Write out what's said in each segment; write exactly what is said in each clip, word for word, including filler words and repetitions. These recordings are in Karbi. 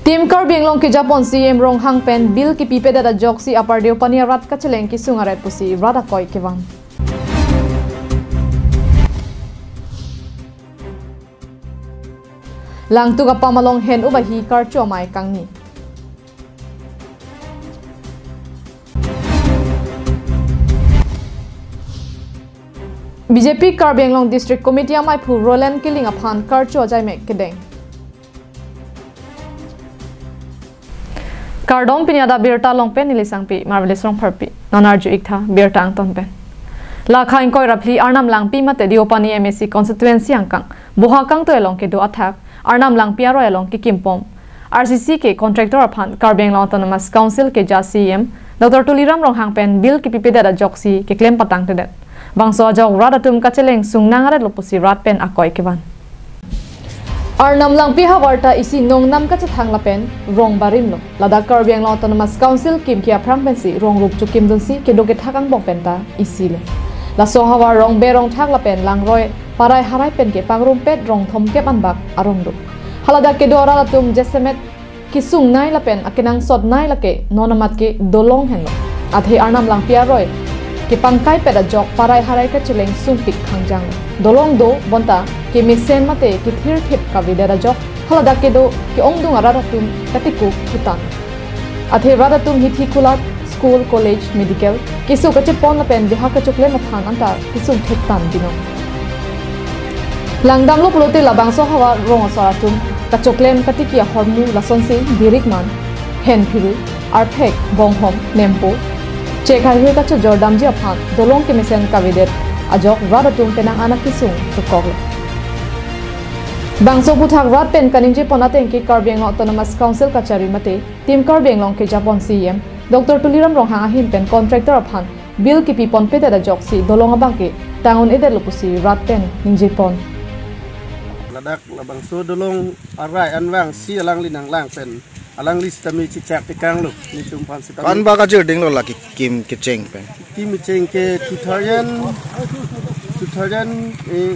Team Karbi Anglong kejapon C E M Ronghang pen bill kipipedet ajoksi Upper Deopani arat kacheleng kesung aret pusi rat akoi kevan. Langtuk apam along hen-up ahi karcho amei kangni. B J P Karbi Anglong District Committee ameiphu Roland Killing aphan karcho ajaimek kedeng. Kardom, pini adap birta along pen neli Sangpi Marvelous Rongpharpi. Non arju-ik tha birta angton pen. Lakha ingkoi ra phli Arnam Langpi mate Deopani M A C constituency angkang Bohakangtui along kedo athak Arnam Langpi aroi along kekimpom R C C K contractor aphan Karbi Anglong Autonomous Council keja C E M Doctor Tuliram Ronghang pen bill kipipedet ajoksi keklem patangtedet. Bangso ajok rat atum kacheleng sungnang aretlo pusi rat pen akoi kevan. Arnam Langpi havar ta isi nongnam kachethang lapen rong barimlo. Ladak Karbi Anglong Autonomous Council kimke aphrang pensi rong rup chokimdunsi kedo kethak angbong pen ta isilo. Laso ahavar rong berong thak lapen langroi parai harai pen ke pangrumpet rong thomkep anbak arong do. Haladak kedo arat atum jasemet kesungnei lapen akenangsotnei lake non amat ke dolong henlo. Athe Arnam Langpi aroi kepangkaipet ajok parai harai kacheleng sungpik khangjang. Dolong do bonta kemesen mate kethirthip kavedet ajok haladak kedo ke-ongdung arat atum katikuk kutan. Athe rat atum hithi kulat, school, college, medical keso kachepon lapen bihak kachoklem aphan anta kesung thektan binong. Langdamlo pulote labangso ahavar rong asor atum kachoklem katiki ahormu lasonsi birikman, henphiru, arphek, bonghom, nempo, chekhaihui kachojordamji aphan dolong kemesen kavedet ajok rat atum penang an akesung chokoklo. Bangso aphuthak rat pen kaningjepon ateng ke Karbi Anglong Autonomous Council kachari mate Team Karbi Anglong kejapon C E M Doctor Tuliram Ronghang ahin pen contractor aphan bill kipiponpedet ajoksi dolong abangke tang un-edetlo pusi rat pen ningjepon. Ladak labangso dolong arai anvangsi alangli nanglang pen alangli sitame chechak tekanglo, netum aphan sitame. Ko-an bak ajirdinglo lake kim kecheng pen? Kim kecheng ke two thousand, two thousand, eh,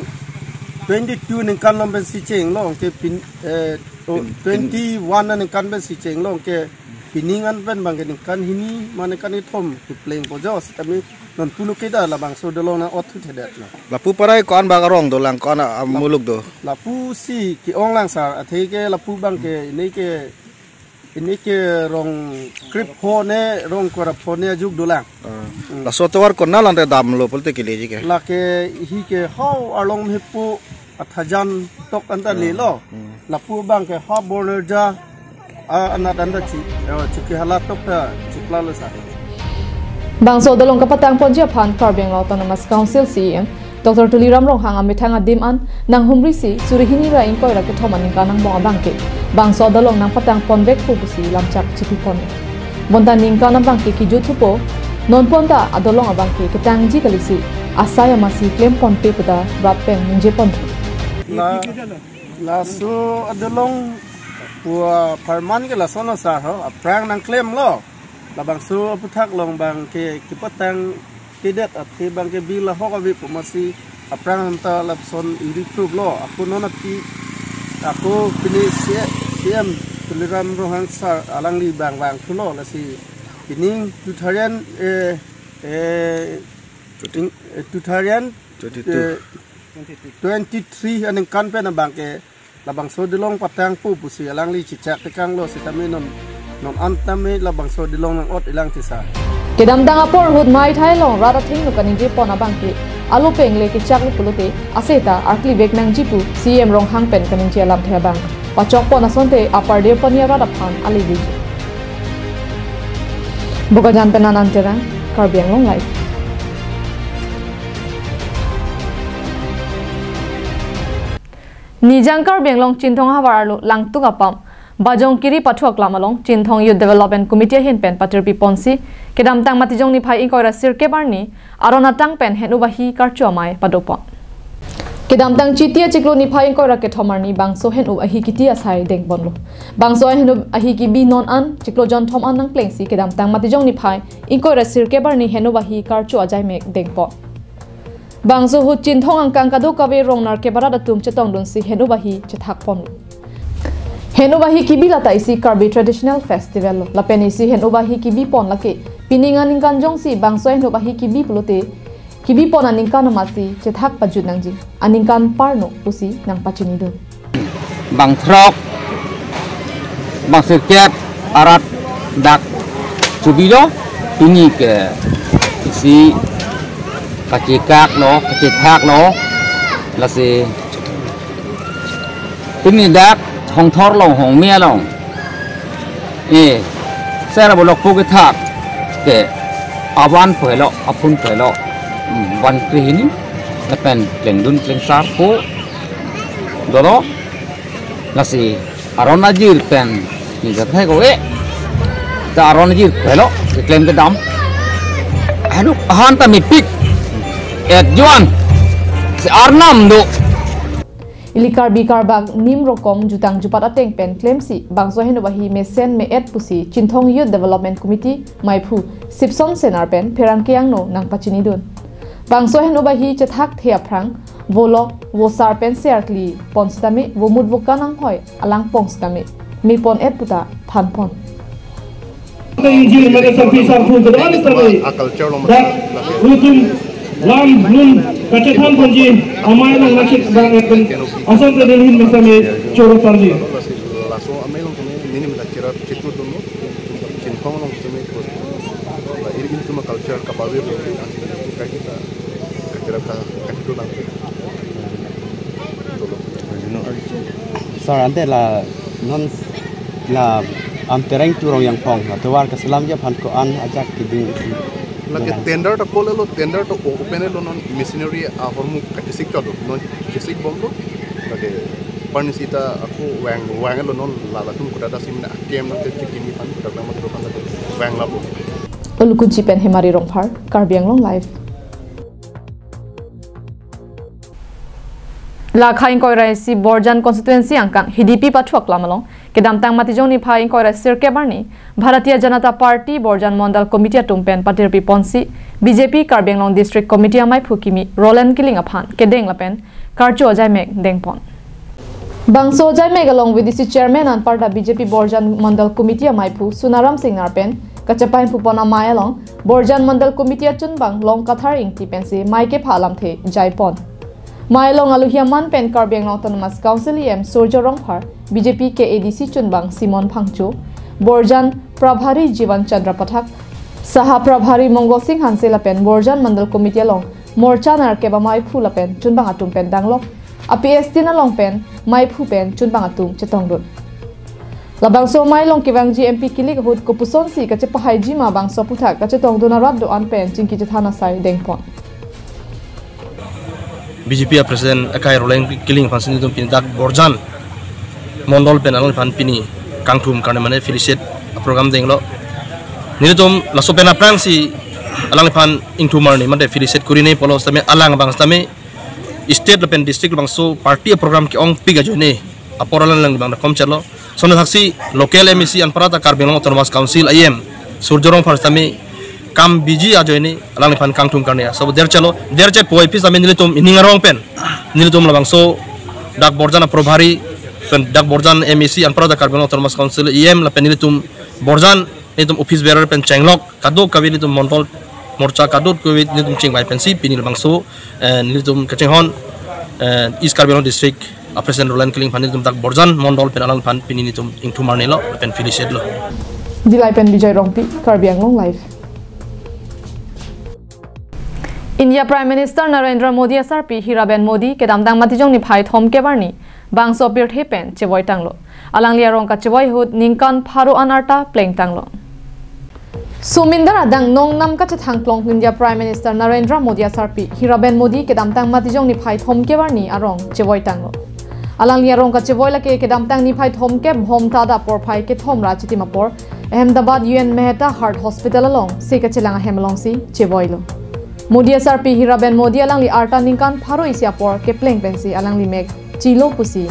twenty-two aningkan along pensi chenglo, ke pin, eh, oh, pin, pin, twenty-one aningkan pensi chenglo, ke pining an pen abangke ningkan hini ma ningkan kethom keplengpo jo, sitame non pulo ke da labangso dolong nang-ot thuthedetlo. Lapu parai ko-an bak arong dolang, ko-an a-, amuluk do? Lapusi ke-onglang sar, athe ke lapu abangke, ini ke, ini ke rong krip pho ne, rong kora pho ne ajuk dolang. Ah. Hmm. Laso tovar konat ante damlo pulote keleji ke? Lake hi ke hau arlong mepo athajan tok anta, hmm, lelo. Hmm. Lapu abangke ha border ja, ah, anat anta chi, eh, chiki hala tok ta chiklalo sa. Bangso dolong kapatangponji aphan Karbi Anglong Autonomous Council C E M Doctor Tuliram Ronghang amethang adim an nanghumrisi suri hini ra ingkoi ra kethom aningkan angbong abangke bangso dolong nangpatangponvekpo pusi lamchak chipipon. Bonta ningkan abangke kejut thupo, non pon ta adolong abangke ketangji kalisi asai amatsi klemponpe pu ta rat pen ningjeponthu. La, laso adolong pu apharman ke lason asar ho, aphrang nangklemlo. Labangso aphuthak along abangke kepatangtedet athe abangke bill ahok ave pu amatsi aphrang anta lapuson iri prove lo. Ako non api, ako pini C-, C E M Tuliram Ronghang sar alangli bang bang thulo, lasi pining two thousand, eh, eh, twenty, ing-, eh, two thousand, twenty-two, eh, twenty-three aningkan pen abangke labangso dolong patangpo pusi alangli chechak tekanglo, sitame non, non an tame labangso dolong nang-ot ilang tisa. Kedamtang apor ahut maithai along rat athengno kaningjepon abangke alo pengle kechaklo pulote aseta arklivek nangji pu C E M Ronghang pen kaningje alamthe abang pachokpon asonte Upper Deopani arat aphan aleveji. Bokajan pen Anand Terang, Karbi Anglong Live. Nijang Karbi Anglong Chinthong ahavar arlo Langtuk apam Bajongkiri pathu aklam along Chinthong Youth Development Committee ahin pen patirpiponsi kedamtang Matijong niphai ingkoi ra sirkep arni aron atang pen hen-up ahi karcho amei padopon. Kedamtang Chiti achiklo niphai ingkoi ra kethom arni bangso hen-up ahi kiti asai dengponlo. Bangso hen-up ahi kebi non an chiklo jonthom an nangplengsi kedamtang Matijong niphai ingkoi ra sirkep arni hen-up ahi karcho ajaimek dengpon. Bangso ahut Chinthong angkang kadokave rong nerkep arat atum chetongdunsi hen-up ahi chethakponlo. Hen-ubahi kebi lata isi Karbi Traditional Festival lo. Lapen isi hen-ubahi kebi pon lake pining aningkan jongsi bangso hen-ubahi kebi pulote kebi pon aningkan amatsi chethak pajut nangji, aningkan parno pusi nangpachinidun. Bang throk, bang sirkep arat dak chobilo, pini ke isi kachekak lo, kachethak lo, lasi pini dak Hongthor along, Hongme along, eh, sera bolok pu kethak ke aban pelo, apun pelo, hmm, ban krehini lapen klengdun klengsar pu dolo, lasi aron ajir pen ni jathai ko e. Ta aron ajir pelo, keklem kedam. Anu ahan ta mepik. Et juan. Si arnam do. Ili Karbi karbak nim rokom jutang jupat ateng pen klemsi bangso hen-ubahi mesen me-et pusi Chinthong Youth Development Committee maiphu Sipson Senar pen pherangke angno nangpachinidun. Bangso hen-ubahi chethekthe aphrang volok vosar pensi arkli pon sitame, vomut vokan anghoi alang pong sitame, me pon-et puta than pon. Ingjir mane sarpi sarpo kedo-an sitame, a culture along dak mati, ilitum lam lun kachethan ponji amei along nangchit bang atum Assam Tradal Hill mane sitame choro parji. Laso amei along sitame nini mena chera chitudun lo, Chinthong along sitame, la ilitum a culture kapawe lo, kai kita kachera ka kachitudun. Sir, ante la non la Amtereng Turong Yangphong la tovar kaselam aphan ko-an ajak keding isi. Lake tender ta kolelo, tender ta open lo, non machinery ahormu kachesik chotlo, non chesik bomlo. Lake parnisi ta ako vang vanglo, non lalatum kuda dasi mena akem non kachekimi aphan kuda lama kuda aphan lake vang labo. Ulukunchi pen Hemari Rongphar, Karbi Anglong Live. Lakha ingkoi ra isi Borjan constituency angkang Hidipi pathuak lam along kedamtang Matijong niphai ingkoi ra sirkep arni Bharatiya Janata Party Borjan Mondal Committee atum pen patirpi ponsi B J P Karbi Anglong District Committee amaiphu kimi Roland Killing aphan kedeng lapen karcho ajaimek dengpon. Bangso ajaimek along V D C Chairman anparta B J P Borjan Mondal Committee amaiphu Sunaram Singnar pen kachepainphupon amei along Borjan Mondal Committee achunbang Longkathar Ingti pensi mei kepha alamthe jaipon. Mei along alohi aman pen Karbi Anglong Autonomous Council E M Surjya Rongphar, B J P K A D C chunbang Simon Phangcho, Borjan Prabhari Jivan Chandra Pathak, Saha Prabhari Mongol Singh Hanse lapen Borjan Mondal Committee along morcha nerkep amaiphu lapen chunbang atum pen danglok a P S tin along pen maiphu pen chunbang atum chetongdun. Labangso mei along kevangji M P kilik ahut kopusonsi kachepahaiji ma bangso aphuthak kachetongdun arat do-an pen chingki chethan asai dengpon. B J P a President akai Roland Killing aphan si nelitum pini dak Borjan Mondal pen alangliphan pini kangthum karne mane felicitate a program denglo. Nelitum laso pen aphrangsi alangliphan ingthum arni mate felicitate kori ne pulo sitame alang abang sitame state lapen district labangso party a program ke-ongpik ajoine apor alang alang bang komchelo. Sonathaksi local M A C anparta Karbi Anglong Autonomous Council E M Surjya Rongphar sitame kam busy ajoine alangliphan kangthum karne. So derchelo, derche poi pi sitame nelitum ining arong pen nelitum labangso dak Borjan a Prabhari pen dak Borjan M A C anparta Karbi Anglong Autonomous Council E M lapen nelitum Borjan nelitum office bearer pen chenglok kadokave nelitum Mondal morcha kadokave nelitum chingvai pensi pini labangso, eh, nelitum kachinghon, eh, East Karbi Anglong District a President Roland Killing aphan nelitum dak Borjan Mondal pen alangliphan pini nelitum ingthum arnilo pen felicitate lo. Dillai pen Bijoy Rongpi, Karbi Anglong Live. India Prime Minister Narendra Modi asarpi Hiraben Modi kedamtang Matijong niphai thomkep arni bangso apirthe pen chevoi tanglo. Alangli arong kachevoi ahut ningkan pharo an arta plengtanglo. Sumindar adang nongnam kachethang klong India Prime Minister Narendra Modi asarpi Hiraben Modi kedamtang Matijong niphai thomkep arni arong chevoi tanglo. Alangli arong kachevoi lake kedamtang niphai thomkep Bhomta da porphai kethom ra chitim apor Ahmedabad U N Mehta Heart Hospital alongsi kachelang ahem alongsi chevoilo. Modi asarpi Hiraben Modi alangli arta ningkan pharo isi apor kepleng pensi alangli mek chilo pusi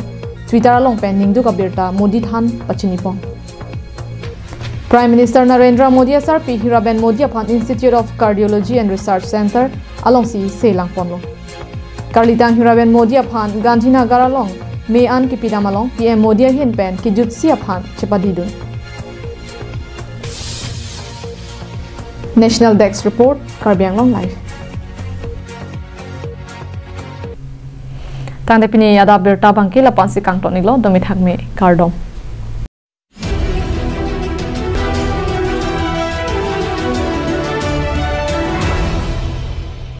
Twitter along pen ningduk abirta Modi than pachinipon. Prime Minister Narendra Modi asarpi Hiraben Modi aphan Institute of Cardiology and Research Center alongsi selangponlo. Karlitang Hiraben Modi aphan Gandhinagar along me-an kepidam along P M Modi ahin pen kejutsi aphan chepadidun. National Desk Report, Karbi Anglong Live. Tangte pini adap abirta abangke lapu-ansi kangton-iklo, dome thakme, kardom.